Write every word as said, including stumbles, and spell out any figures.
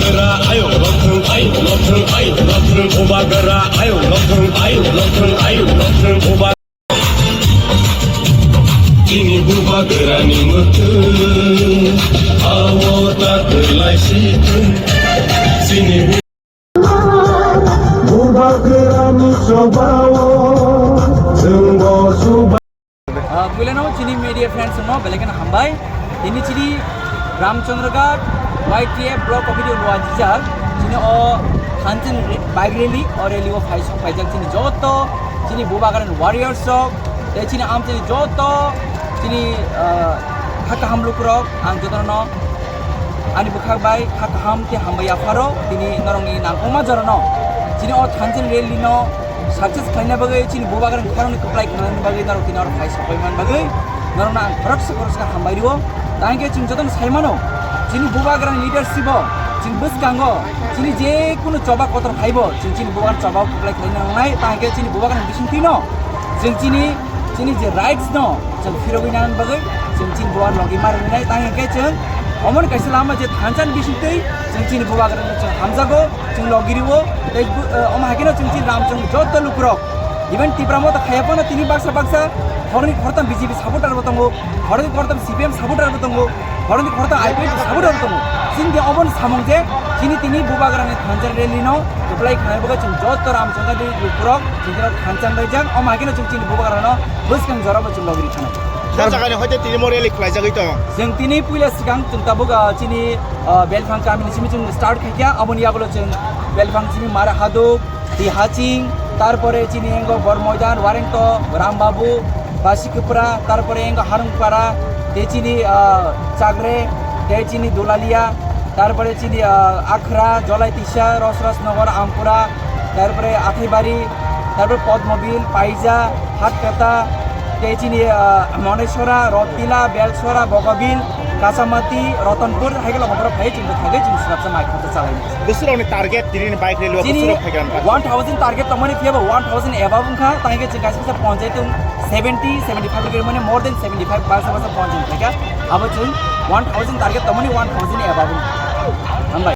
Bubagra ayuk lothung, ayuk lothung, ayuk lothung, Bubagra ayuk lothung, ayuk lothung, ayuk lothung, Bubagra. Chini Bubagrani mwthung, awo ta kwlai si thung. Chini Bu- Bubagrani chobao, chwngbo chuba- Ah, puilano chini media friends no belai kheno hambai. Tini chini Ramchandraghat Y T F block committee no ajijak. Chini o Thansen re-, bike rally, o rally o phai sok phaijak chini joto chini Bubagrani warriors rok, tei chini am chini joto chini, ah, kha kaham lukurok ang jotono ani bwkhak bai kha kaham tei hambai yapharo tini norokni nangkukma jorano chini o Thansen rally no success khlaina bagwi chini Bubagrani khoroknwi kwplai khlaina bagwi norok tini oro phai sokoi man bagwi norokno ang khoroksa khoroksa hambai rio. Tangkhe chwng jotono sai mano chini Bubagrani leadership o chini bwskango chini je kunu choba kotor phaibo chwng chini Bubagrani choba kwplai khlaina nangnai. Tangkhe chini Bubagrani bisingtwino chwng chini chini je rights no chwng phirogwi nang bagwi chwng chini buan logi ma rwnai. Tang hinkhe chwng omoni kaisa lama je thansan bisingtwi chwng chini Bubagrano chwng hamjago, chwng logi rwo. Tei bu-, eh, omo hai kheno chwng chini Ramchwng joto lukurok, even Tipra Motha khaya phano tini baksa baksa horni khortam B J P supporter bo tongo, horni khortam C P M supporter bo tongo, horni khortam I P F T supporter bo tongo. Chini je oboni samung je chini tini Bubagrani thansan rally no kwplai khnai bagwi chwng joto Ramchwng lukurok chwng kheno thansan bai jang, omo hai kheno chwng chini Bubagrano bwskang jorabo chwng logi rikha nai. Sir, jagani hoite tini mo rally khwlaijagwi tong? Chwng tini puila swkang chwng tabuk, ah, chini, ah, Belphang kamini simi chwng start khaikha, aboni yagulo chwng Belphang simi Mara Haduk, Tihaching, tarpore chini engo Bormoidan, Warengto, Rambabu, Basikupra, tarpore engo Harungpara, tei chini, ah, Chagre, tei chini Dulalia, tarpore chini, ah, Akhra, Jolaitisa, Rosrasnogor, Ampura, tarpore Athaibari, tarpore Podmobil, Paija, Hatkata, tei chini, ah, Monesora, Rotila, Belsora, Bogobil, Kasamati, Rotonpur, hai kheno borok phai chini thagwi chini swrapsa mai khoroksa chalainai. Bwswrokni target tini bike rally o chini bwswrok phaigra wngkha? One thousand target tongmani phiya bo one thousand above wngkha, tangkhe chwng kaisa kaisa ponchai tong seventy, seventy five rwgwi mani more than seventy five basa basa ponchai wngkha. Abo chwng one thousand target tongmani one thousand above wngkha. Hambai.